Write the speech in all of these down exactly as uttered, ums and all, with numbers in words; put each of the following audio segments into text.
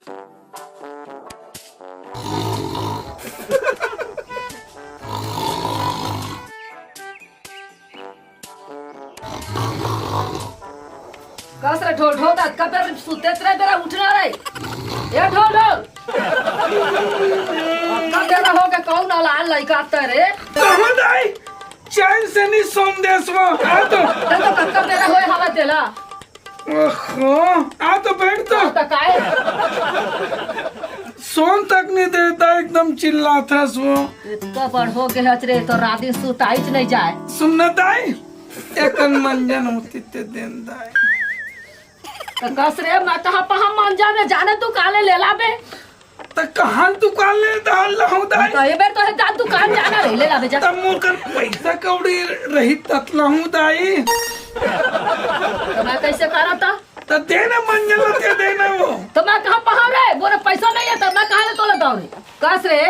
कस रे ढोल ढोल, अतका बेर सुते रे, बेरा उठना रे। ए ढोल ढोल, अतका बेरा हो के कौन अलाल लइका आता रे? कहाँ दाई? चैन से नहीं सोम देसवा। आ तो। ते तो कतका बेरा होए हवा तेला। ओहो, आ तो बैठ तो। हाँ, तो काहे? सोन तक नहीं देता, एकदम चिल्लात हस वो। इतना बड़ हो गए हच रे, तो रात दिन सुताई च नहीं जाए। सुनना दाई, एकन मंजन होती ते दिन दाई। तो कस रे, मैं कहाँ पहा मंजन रे, जाने तू काले ले ला बे। त कहाँ दुकान ले डाल रहूं दाई? तो ये बेर तो है जा दुकान जाना रे, ले ला बे जा। तब मोर कर पैसा कौड़ी रही तत लहूं दाई। तो मैं कैसे करा था? त देना मंजन ल ते देना वो। तो मैं कहाँ पहाव रे? मोरे पैसा नहीं है तो मैं कहाँ ले तोला दाव रे? कस रे,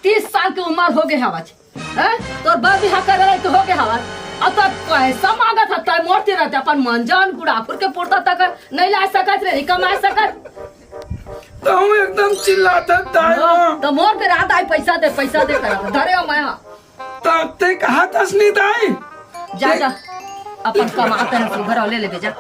तीस साल की उम्र हो गई हवच। हैं? तोर बर बिहा करे रही तो हो गए हवच। अब तो पैसा मांगत हता, मोर तीर रहते अपन मंजन गुड़ाखुर के पुरता तक नहीं ला सकत रे, नहीं कमा सकत। तो हम एकदम चिल्लात हत दाई। हाँ, तो मोर पे रात आई, पैसा दे, पैसा दे कर धरे हो मैं, हाँ। तब ते कहा तस नहीं दाई? जा, ते जा, अपन कमाते हैं, सुघर और ले ले जा।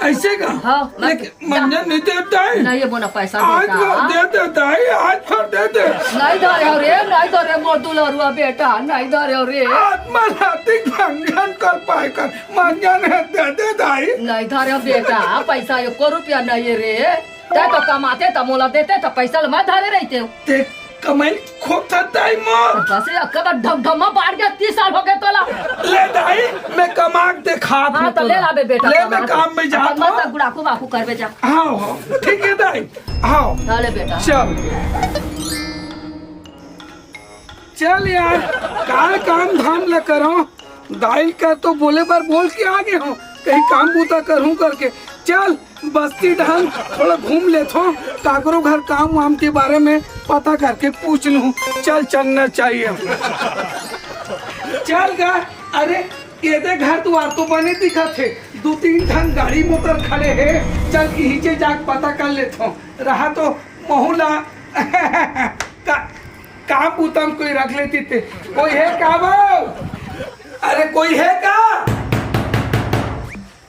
ऐसे का? हाँ, मैं लेकिन जा। मंजन नहीं देता है। नहीं, ये बोना पैसा आज देता। भर दे दे दाई, आज भर दे दे। नहीं धरे हो रे, नहीं धरे मोर दुलरुआ बेटा, नहीं धरे हो रे। आत्मा रातिक भंजन कर पाए कर, मंजन है दे दे दाई। नहीं धरे हो बेटा, पैसा एको रुपया नहीं है रे। तै तो कमाते त मोला देते त पैसा ल मैं धरे रहिते। ते कमाई खोखत दाई मोर। बस रे, अक्का बा ढम ढमा बाढ़ गया, तीस साल हो गए तोला। ले दाई, मैं कमा के दिखात हाँ, हूँ तो ले तोला। ला बे बेटा, ले कमा मैं के। काम में जात अपन मत हूँ। गुड़ाखू बाखू करबे जा। हाँ, हाँ, ठीक है दाई। हाँ। हाँ, ले बेटा। चल। चल यार, काय काम धाम ल करो। दाई कर तो बोले बर बोल के आ गए हो, कहीं काम बूता करूँ करके। चल, बस्ती डहन थोड़ा घूम लेथो, काकरो घर काम वाम के बारे में पता करके पूछ लूँ। चल, चलना चाहिए। चल गा, अरे, एदे घर दुआर तो बने दिखत हे, दू तीन ठन गाड़ी मोटर खड़े हे। चल, इहिचे जाके पता कर लेथो। रहा तो महू ला का, काम बूता म कोई रख लेती ते। कोई है का वो? अरे, कोई है का?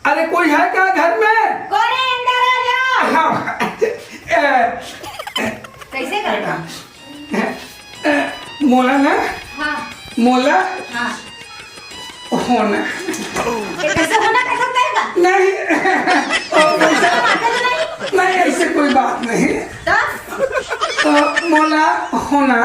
अरे, कोई है का घर में? कोन हे? अंदर आ जाओ। हाँ, ए, कैसे करता? ए, ए, मोला ना? हाँ। मोला? हाँ। होना। ये कैसे होना कह सकता है का? नहीं। ओ, वैसे बात है तो नहीं? नहीं, ऐसे कोई बात नहीं। तो? तो मोला होना।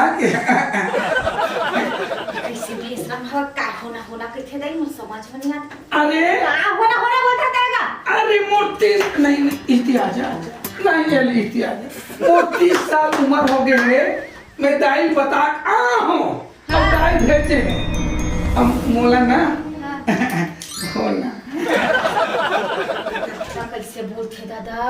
कैसे भेसरा में का होना, होना कइथे दाई, मुझे समझ में नहीं आता। अरे। का होना, होना बोलता है का? अरे मोर तीस, नहीं, नहीं, इति आ जा, आ जा। नहीं, ये इति आ जा। मोर तीस साल उम्र हो गए रे, मैं दाई बता आ हूँ। अब दाई भेजे हे। अब मोला ना। हाँ। होना। कैसे बोलथे दादा?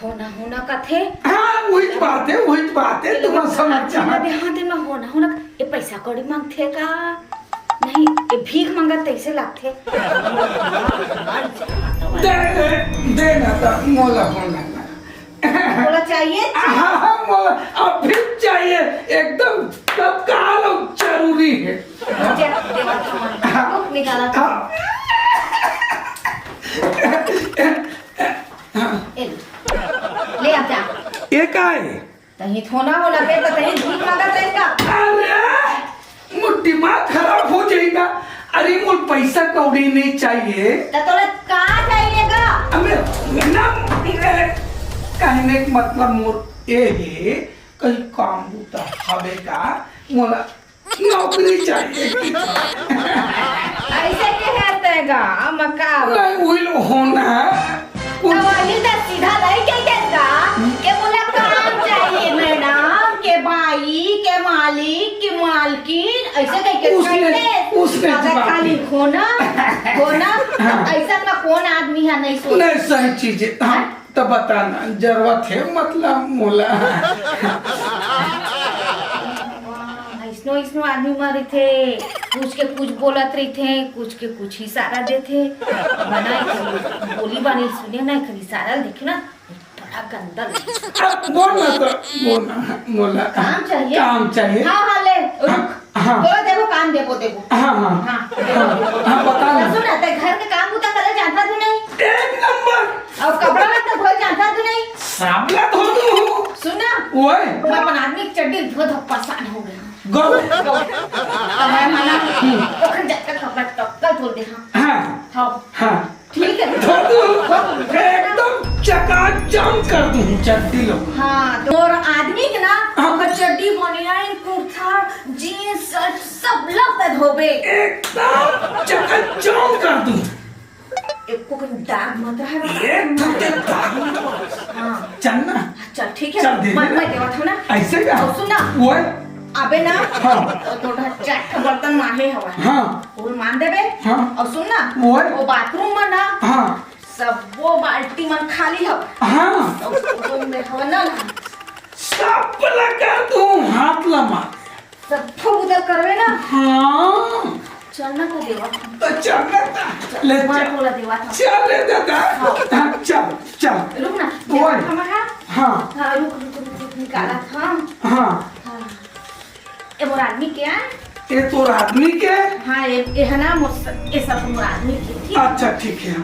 होना, होना कथे? हाँ, वही बात है, वही बात है, तुम समझ जा। अबे हाँ, दिन में होना, होना, ये पैसा कौड़ी मांगथे का? नहीं, ये भीख मांगत तैसे लागथे। दे, दे, दे ना, तो मोला होना ना। बोला चाहिए? हाँ, हाँ, बोला, अब भी चाहिए, एकदम तत्काल और जरूरी है। जा, देवा था, हाँ। निकाला था। हाँ। हाँ। ए, ले अब जा। ये का है? तहीं थोना हो लगे तो तहीं भीख मांगत रहेगा। अरे, मोर दिमाग खराब हो जाएगा। अरे, मोर पैसा कौड़ी नहीं चाहिए। तो तोला का चाहिए गा? अबे, ना, ए, कहने का मतलब मोर ये है, कहीं काम बूता हवे का, मोला नौकरी चाहिए। ऐसे के है तेगा, मका। नहीं, वही लोग होना है। तो वही तो सीधा नहीं कह देगा कि बोला काम चाहिए मैडम, के भाई, के मालिक, के मालकिन, ऐसे कह के उसने, कह दे। उसने अगर जवाब खाली दिया। होना, होना, हाँ। ऐसा में कौन आदमी है नहीं सोच। नहीं, सही चीज है। हाँ, तो बताना जरूरत है, मतलब मोला। अइसनो, अइसनो आदमी मन रहिथे, कुछ के कुछ बोलत रहिथे, कुछ के कुछ इशारा देथे। मना एक बोली बानी सुने ना, एक इशारा देखे ना, अब गंदा लगे। अब बोल ना तो, बोल ना, बोल ना। काम चाहिए? काम चाहिए। हाँ, हाँ, ले, रुक। हाँ। तोला देबो, काम देबो, देबो। हाँ, हाँ। हाँ। हाँ, हाँ, बता ना। सुन ना, ते घर के काम बुता करे जानता तू नहीं? एक नंबर। अउ कपड़ा लत्ता धोए जानता तू नहीं? साबला धो दूँ। सुन ना, ओए। मैं अपन आदमी के चड्डी धो धो परेशान हो गया। गौ। गौ। मैं मना। हम्म। ओखर जब तक कपड़ा तब तक धो दे, हाँ। हाँ। हाँ। हाँ। ठीक है। धो दूँ। एकदम चकाचौंध कर दूँ चड्डी लोग। हाँ, तो और आदमी के ना, हाँ। ओकर चड्डी, बनियान, कुर्ता, जींस, शर्ट, सब लत्ता धोबे। एकदम चकाचौंध कर दूँ। एको कन दाग मत रहे बता। एक ठो के दाग मत रहे। हाँ। चल ना। चल, ठीक है। चल, दे मैं, दे। मैं देवत हूँ ना। ऐसे का? और सुन ना। ओए। अबे ना। हाँ। तो थोड़ा चार ठो बर्तन माहे हवा। हाँ। वो मान देबे। हाँ। और सुन ना। ओए। वो बाथरूम में ना। हाँ। सब वो बाल्टी मन खाली हवा। हाँ। और वो में हवा ना। सब लगा तू हाथ लमा। सब ठो उधर करवे ना। हाँ। चलना तो देवा। तो चलना था। ले, मैं चल। बोला देवा था। चल रे दादा। हाँ। हाँ, चल, चल। रुक ना। ओए। देवा था मैं, हाँ। हाँ। हाँ, रुक, रुक, रुक, रुक, निकाला था। हाँ। हाँ। ए, मोर आदमी के, हाँ? ए, तोर आदमी के? हाँ, ए, ए है ना, मोर स-, ए सब मोर आदमी के, ठीक है? अच्छा, ठीक है। ए,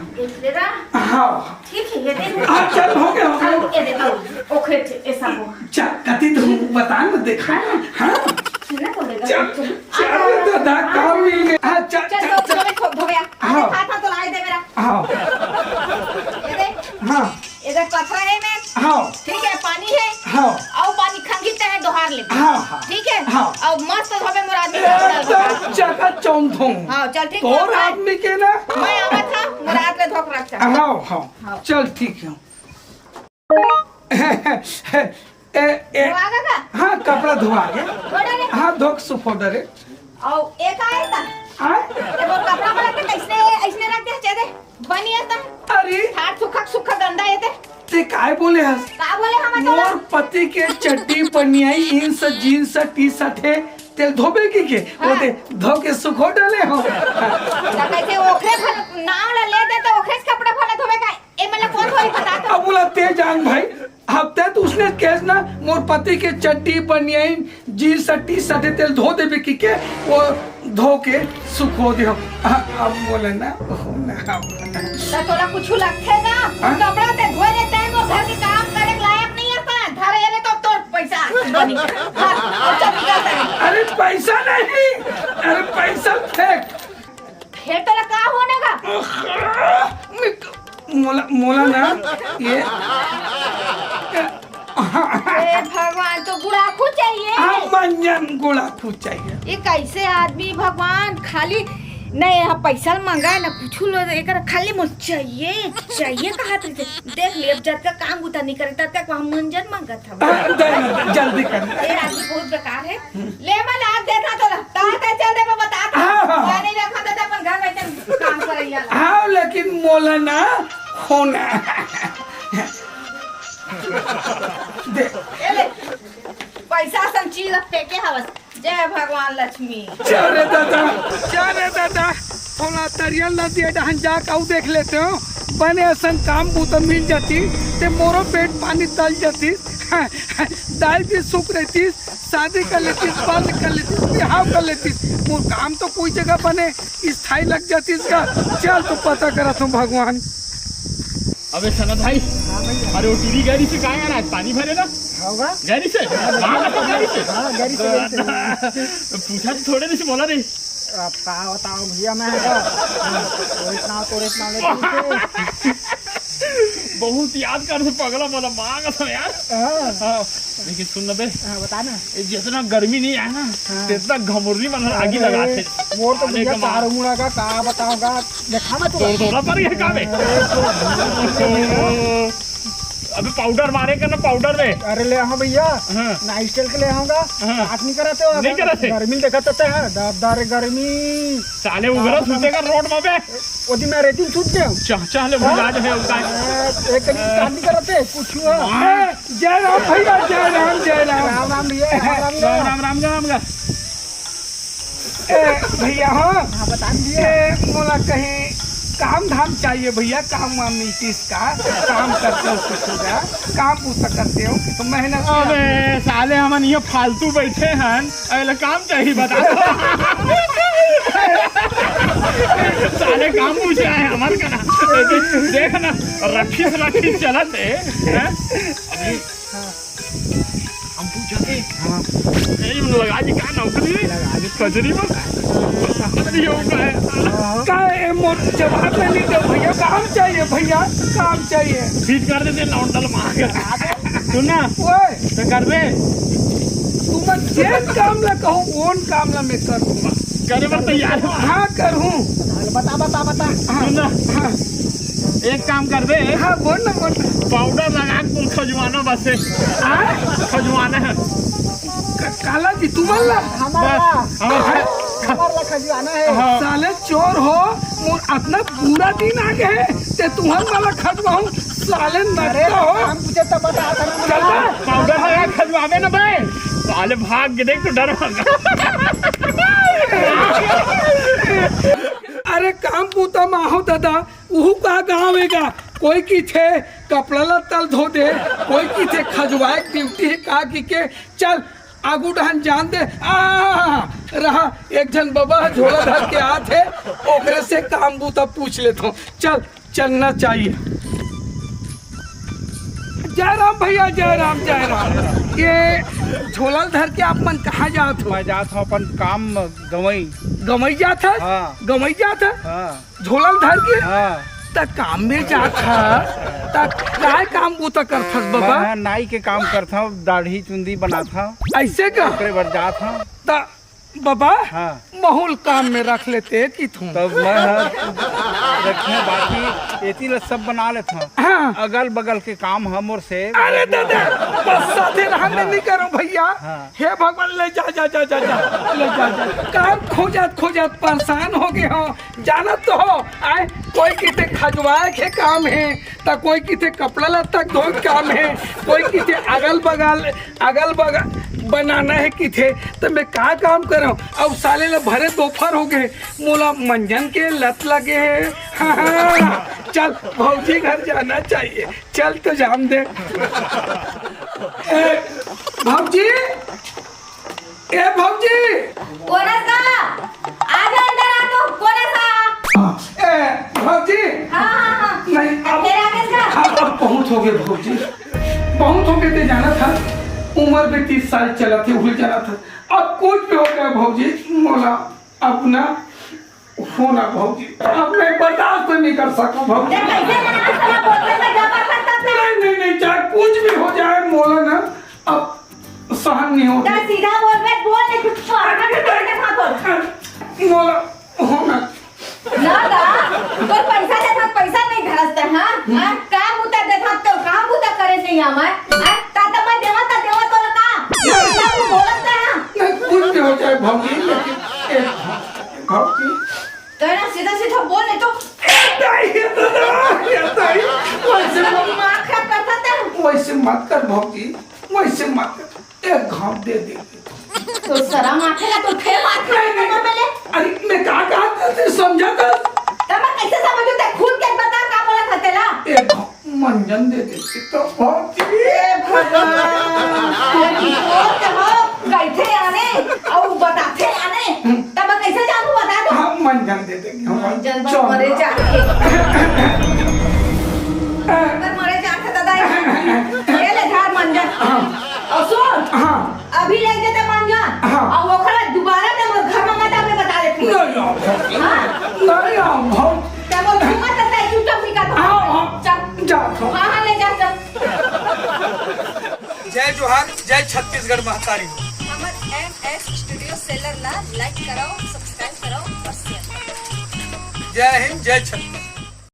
ले रहा? हाँ। ठीक है, ये दे दे। हाँ, चल, हो गया, हो गया। हाँ, ये दे, हाँ, ओखे, ए सब हो। चल, कति तो बता ना, देखा ना, हाँ? चल ना, बोलेगा, चल, चल। चल, आ, दादा, आ, काम मिल गया। हाँ, चल, चल, चल, तो चल। धोबे, धो-, धोबे आ। हाँ। अरे, खा, खा, तो लाई दे मेरा। हाँ। ये दे। हाँ। इधर पथरा है में। हाँ। ठीक है, पानी है। हाँ। अउ पानी खंगी ते है, डोहार ले। हाँ, हाँ। ठीक है? हाँ। अब मस्त होबे मोर आदमी के। एकदम चकाचौंध हूँ। हाँ, चल ठीक है, तोर आदमी के ना। मैं आवा था, मोर आदमी धोक रखता। हाँ, हाँ। हाँ। चल ठीक है। ए, ए, धोआ गा का? हाँ, कपड़ा धोआ गया। धो डाले? हाँ, धोक सुखो डरे। अउ एक आए ता? आए? ए, वो कपड़ा वाला के कैसने, ऐसने रख दे, दे। बनिया ता। अरे। हाथ सुखक सुखक गंदा ये ते। ते काय बोले हस? का बोले हम तो? मोर पति के चड्डी बनियाई, इंस, जींस, टी शर्ट है, तेल धोबे की के? हाँ। वो ते धो के सुखो डाले हो। त कैसे ओखरे भर नाम ला ले दे तो ओखरे से कपड़ा भला धोबे का? ए, मतलब कौन धोई बता तो? अब बोला ते जान भाई, हफ्ते तो उसने केस ना मोर पति के चड्डी, बनियान, जींस, टी शर्ट तेल धो देबे की के, वो धो के सुखो दे। अब बोले ना, हो ना, हो ना। त तोला कुछ लगथे ना? हाँ? कपड़ा ते धोए ले तैं मोर घर के काम करे के लायक नहीं है ता। धरे ले तो तोर पैसा बनी। हाँ, अब चल निकल तैं। अरे पैसा नहीं, अरे पैसा फेंक। फेर तोला का होने का? मोला, मोला ना, ये ए भगवान, तो गुड़ाखू चाहिए। हाँ, मंजन गुड़ाखू चाहिए। ये कैसे आदमी भगवान, खाली नहीं यहाँ पैसा मांगा है ना कुछ लो, एकर खाली मोर चाहिए, चाहिए कहा तुझे। देख ले, अब जब तक काम बुता नहीं करे, तब तक वहाँ मंजन मांगत हवे। हाँ, जल्दी, जल्दी कर। ये आदमी बहुत बेकार है। ले, मैं लाद देता तोला। तार ते चल दे, मैं बता था। हाँ, हाँ। मैं नहीं रखा था, अपन घर में चल काम करैया ला। हाँ, लेकिन मोला ना होना। दे। ये ले, पैसा सन चीज फेंके हवस। जय भगवान लक्ष्मी। जा रे दादा, जा रे दादा, होना तरिया नदी डहन जा के अउ देख लेते हो, बने असन काम बूता मिल जाती, ते मोरो पेट पानी तल जाती। दाई भी सुख रहती, शादी कर लेती, बंद कर लेती, बिहाव कर लेती, मोर काम तो कोई जगह बने स्थायी लग जाती इसका। चल तो पता करत हूँ भगवान। अबे सनत भाई, हाँ भैया। अरे वो टूरी गाड़ी से कहाँ यार आज पानी भरे ना? होगा? गाड़ी से? हाँ, तो गाड़ी से। हाँ, गाड़ी से, गाड़ी से। पूछा तो थोड़े नहीं से बोला नहीं। अब का बताओ भैया, मैं तो, हाँ, तोरे इतना, तोरे इतना ले तू से। बहुत याद कर से पगला मोला मांग था यार। हाँ। हाँ, लेकिन सुन ना बे। हाँ, बता ना। ये जितना गर्मी नहीं है ना, हाँ। इतना घमुरनी मन आगी लगा थे। मोर तो अरे भैया कमाल। चारों मुड़ा का, का बताऊंगा, देखा मैं तो। तोड़ तोड़ा पर ये काम है। अरे तो अबे पाउडर मारे का ना पाउडर में। अरे ले आओ भैया, हाँ। नाइस्टेल के ले आऊंगा। हाँ। बात नहीं कराते हो, नहीं कराते। गर्मी देखा तो है, दर्द गर्मी। साले उगरा सूते का रोड में बे। ओदी में रेती सूत दे। चाह, चाह ले, हाँ? भुला जो है उनका। ए, एक दिन काम नहीं कराते, कुछ हुआ। हाँ। ए, जय राम भैया, जय राम, जय राम। राम राम भैया, राम राम। राम राम, राम राम, राम। ए, भैया, हाँ। हाँ, बता दिए। ए, मोला कहीं काम धाम चाहिए भैया, काम वाम मिलतीस का? काम करते हो कुछ हो गया, काम पूछा करते हो कि तो मेहनत किया। अबे साले, हमन ये फालतू बैठे हन, अगला काम चाहिए बता। साले काम पूछ रहा है हमारे का ना। देख ना, रखी से रखी चलत है, हैं? अभी हम पूछा थे। हाँ। ए, उन लगा दी का नौकरी? लगा दी। कजरी में। अरे, यो का है? हाँ। का ए मोर जवाब में नहीं दे भैया, काम चाहिए भैया, काम चाहिए। फिट कर देते लौंडल मार के। सुन ना। ओए। तो करबे। तुमन जेन काम ला कहूँ, ओन काम ला मैं करूँ। करे बर तैयार हो। हाँ, करूँ। बता, बता, बता। हाँ। सुन ना। हाँ। एक काम करबे। हाँ, बोल ना, बोल ना। पाउडर लगा के कुल खजुआना बस है। हाँ? खजुआना है। क-, काला जी, तुमन ला? हमारा। बस, हमारा। हमारा ला खजुआना है। हाँ। साले चोर हो, मोर अतना बुरा दिन आ गए है, ते तुहन वाला खजुआऊं, साले अरे, नट्टा हो। हम तुझे तो बता था ना। चल बे। पाउडर लगा के खजुआबे ना बे। साले भाग के देख, तू डर भागा। अरे काम पूता माहो दादा, उहू का गाँव एगा, कोई किथे कपड़ा लत्ता ल धो दे, कोई किथे खजुवाए के ड्यूटी हे का कि के, चल आगू डहन जान दे। आ, रहा एक झन बबा ह झोला धर के आत हे, ओकरे से काम बूता पूछ लेथों। चल, चलना चाहिए। जय राम भैया, जय राम, जय राम। ये झोला ल धर के आप मन कहाँ जात हो? मैं जात हूँ अपन काम गंवई। गंवई जात हस? हाँ। गंवई जात हस? हाँ। झोला ल धर के? हाँ। त काम में जात हस, त काय काम बूता करथस बबा? मैं ह नाई के काम करथव, दाढ़ी चुंदी बनाथव। ऐसे का? ओकरे बर जात हव। त बबा, हाँ। महू ल काम में रख लेते किथूं। तब मैं ह रखे, बाकी एती ल सब बना लेथव। हाँ। अगल बगल के काम ह मोर से। अरे दादा, बस साथे रहने नहीं करो भैया। हाँ। हे भगवान, ले जा, जा, जा, जा, जा, ले जा, जा। काम खोजत खोजत परेशान हो गए हो, जानत तो हो। आए, कोई किथे खजुवाए के काम हे, त कोई किथे कपड़ा लत्ता धोए के काम हे, कोई किथे अगल बगल, अगल बगल बनाना हे किथे, त मैं का काम करव? अब साले ल भरे दोपहर हो गए, मोला मंजन के लत लगे हे। हाँ, हाँ, चल भौजी घर जाना चाहिए, चल तो जान दे। ए, भौजी, ए भौजी। कोन अस का? आ जा अंदर आ तो, कोन अस का? ए भौजी। हाँ, हाँ, हाँ। नहीं, अब, तेरा किसका? अब, अब बहुत हो गए भौजी, बहुत हो गए। ते जाना था, उम्र भी तीस साल चला थे, भूल जाना था। अब कुछ भी हो गया भौजी, मोला अपना हो ना भौजी, अब मैं बर्दाश्त नहीं कर सकूं भौजी। ते कैसे ना साला बोलते में गबा करता था? नहीं, नहीं, नहीं, चाहे कुछ भी हो जाए, मोला ना अब सहन नहीं होता। ते सीधा बोल बे, बोल नहीं कुछ तो आगे के बारे में बोल। मोला हो ना। ना दा, तो पैसा देता, पैसा नहीं धरस ते, हाँ? हाँ? काम उतर देता, तो काम उतर करे नहीं आवे, हाँ? ता तो मैं देवा, ता देवा तो लगा। पैसा तू बोलत है, हाँ? नहीं, कुछ भी हो जाए भौजी, लेकिन एक भौजी। तो है ना, सीधा सीधा बोल, नहीं तो ए, दाई, ए, दादा, ए, दाई, वैसे मत, दिमाग खराब करता था। वैसे मत कर भौजी, वैसे मत कर, एक घाव दे दे। तो शर्म आथे ना, तो थे मार खा नहीं, नहीं। पहले। अरे, मैं का कहा था, तू समझा था? तब मैं कैसे समझू? ते खुल के बता, का बोला था तेला? एक घाव मंजन दे देते तो बहुत ही। हे भगवान, ये तो हो, कैथे आने, अउ बताथे आने, हम्म। तब मैं कैसे जानू, बता दो। हाँ, मंजन दे देंगे, हम मंजन बस चल। मरे जाके। बस मरे जाके, दादा, ये ले धार मंजन। हाँ। अउ सुन, हाँ। अभी ले देते मंजन। हाँ। अउ ओकरा दोबारा ते मोर घर में मत आवे, बता देती। नहीं आओ, हाँ? नहीं आओ, भौ- ते मोर घर में ते चुपचाप निकल। हाँ, हाँ। चल। जा, जा। हाँ, हाँ, ले जा, जा। जय जोहार, जय छत्तीसगढ़ महतारी हो। हमर एम एस स्टूडियो सेलर ला लाइक कराओ, सब्सक्राइब कराओ और शेयर कराओ। जय हिंद, जय छत्तीसगढ़।